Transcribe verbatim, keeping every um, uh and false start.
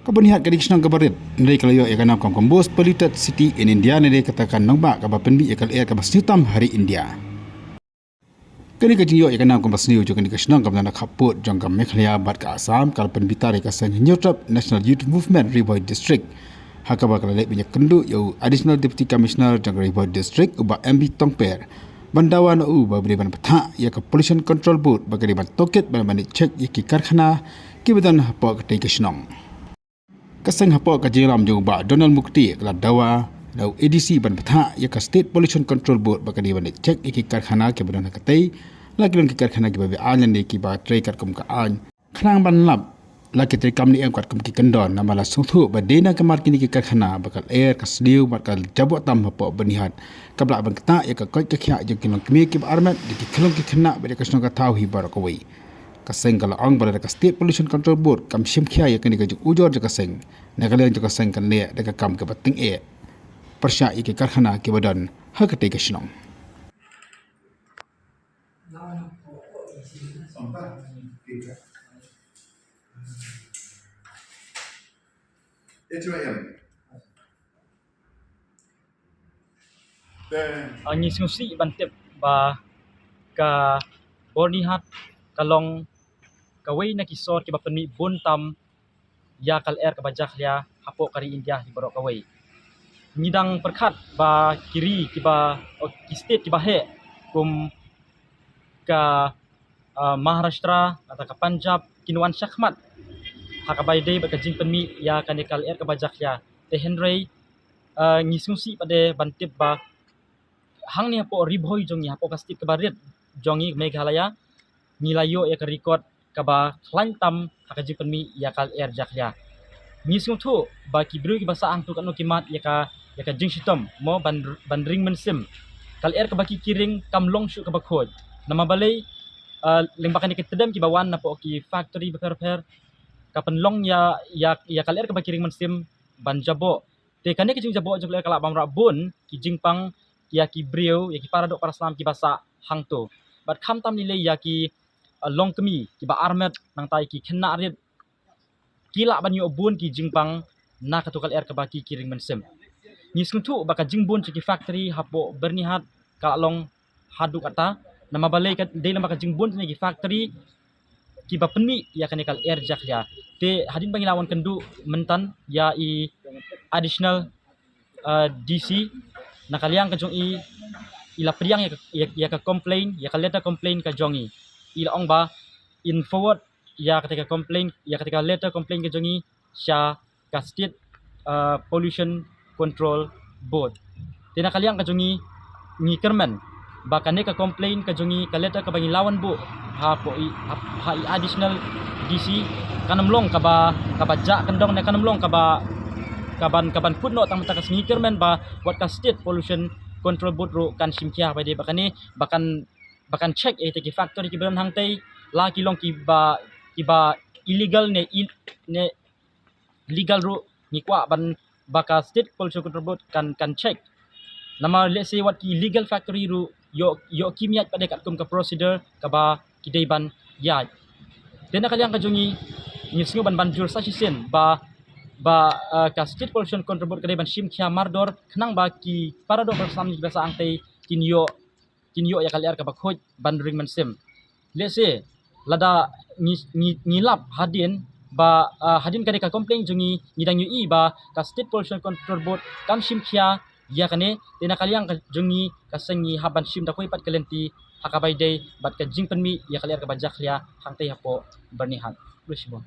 Ka Byrnihat ka dei ka shnong kaba rit, hynrei ka la ïoh ïa ka nam kam ka most polluted city in India, ne dei kata ka nongbah kaba pynmih ïa ka lyer kaba sniew tam ha ri India. Kane ka jingïoh ïa ka nam kaba sniew jong kane ka shnong kaba na khappud jong ka Meghalaya bad ka Assam ka la pynbitar ïa ka seng Hynñiewtrep National Youth Movement Ri Bhoi District, ha kaba ka la leit ban ïakynduh ïa u Additional Deputy Commissioner jong ka Ri Bhoi District, u Bah M B Tongper, ban dawa na u ba dei ban bthah ïa ka Pollution Control Board ba ka dei ban tohkit ban ban check ïa ki karkhana kiba don hapoh katei ka shnong. Ka seng hapoh ka jingïalam jong u Bah Donald Mukti ka la dawa na u A D C ban bthah ïa ka State Pollution Control Board ba ka dei ban check ïa ki karkhana kiba don ha katei, la ki don ki karkhana kiba be-aiñ lane kiba trei katkum ka aiñ, khnang ban lap la ki treikam ne em katkum ki kyndon. Namar la sngewthuh ba dei na ka mar kine ki karkhana ba ka lyer ka sniew bad ka jaboh tam hapoh Byrnihat, kaba lah ban ktah ïa ka koit ka khiah jong ki longkmie kiba armet, da ki khyllung ki khynnah bad ïa ka shnong ka thaw hi baroh kawei. Ka seng ka la ong ba lada ka State Pollution Control Board kam shim khia ïa kane ka jingujor jong ka seng, na ka liang jong ka seng kan leh da ka kam kaba tyngeh pyrshah ïa ki karkhana kiba don ha katei ka shnong. Ah, ngi sngewsih ban tip ba ka Byrnihat ka long kawei na ki sor kiba pynmih bun tam ïa ka lyer kaba jakhlia hapoh ka ri India hi baroh kawei. Ngi dang pyrkhat ba ki ri kiba, oh, ki state kiba heh kum ka, ah, Maharashtra, kata ka Punjab, kin wan shakhmat ha kaba ïadei bad ka jingpynmih ïa kane ka lyer kaba jakhlia. Te hynrei, ah, ngi sngewsih pat de ban tip ba hangne hapoh Ri Bhoi jong ngi, hapoh ka state kaba rit jong ngi Meghalaya, ngi la ïoh ïa ka record kaba khlaiñ tam ha ka jingpynmih ïa ka lyer jakhlia. Ngi sngewthuh ba ki briew kiba sah hangto katno ki mad ïa ka, ïa ka jingshitom mo ban, ban ring mynsiem. Ka lyer kaba ki, ki ring kam long shuh kaba khuid. Namar balei, ah, lyngba kane ka tdem kiba wan napoh ki factory bapher bapher, ka pynlong ïa, ïa, ïa ka lyer kaba ki ring mynsiem ban jaboh. Te kane ka jingjaboh jong ka lyer ka lah ban wanrah bun ki jingpang ïa ki briew, ïa ki paradoh paraslam kiba sah hangto. Bad khamtam lei lei ïa ki, ah, longkmie kiba armet, nangta ïa ki khynnah rit, ki lah ban ïoh bun ki jingpang na kato ka lyer kaba ki, ki ring mynsiem. Ngi sngewthuh ba ka jingbun jong ki factory hapoh Byrnihat ka lah long haduh katta, namar balei ka dei lyngba ka jingbun jong ki factory kiba pynmih ïa kane ka lyer jakhlia. Te hadien ba ngi la wan kynduh mynta ïa i additional, ah, D C, na ka liang ka jong i, i la pdiang ïa ka, ïa, ïa ka complain, ïa ka letter complain ka jong i. I la ong ba in forward ïa kata ka complain, ïa kata ka letter complain ka jong i sha ka State, ah, Pollution Control Board. Te na ka liang ka jong i, ngi kyrmen ba kane ka complain ka jong i, ka letter kaba ngi la wan buh hapoh i, ha, ha i additional D C, kan ym long kaba, kaba jah kyndong ne kan ym long kaba, kaban, kaban kut noh tang mynta ka sngi. Ngi kyrmen ba wat ka State Pollution Control Board ruh kan shim khia ba dei ba kane, ba kan, ba kan check ïa kita ki factory kiba don hangtei, la ki long kiba, kiba illegal ne il-, ne legal ruh, ngi kwah ban ba ka State Pollution Control Board kan, kan check. Namar lehse wat ki illegal factory ruh ïoh, ïoh kim ïaid pat de katkum ka procedure kaba ki dei ban ïaid. Te na ka liang ka jong i, ngi sngew ban, ban jur sa shisien ba, ba, eh, ka State Pollution Control Board ka dei ban shim khia mardor khnang ba ki paradoh paraslam kiba sah hangtei kin ïoh, kin ïoh ïa ka lyer kaba khuid ban ring mynsiem. Lehse lada ngi, ngi, ngi lap hadien ba, ah, hadien ka dei ka complain jong ngi, ngi dang ïohi ba ka State Pollution Control Board kam shim khia ïa kane. Te na ka liang ka jong ngi ka seng ngi hap ban shim da kawei pat ka lynti ha kaba ïadei bad ka jingpynmih ïa ka lyer kaba jakhlia hangtei hapoh Byrnihat. Khublei shibun.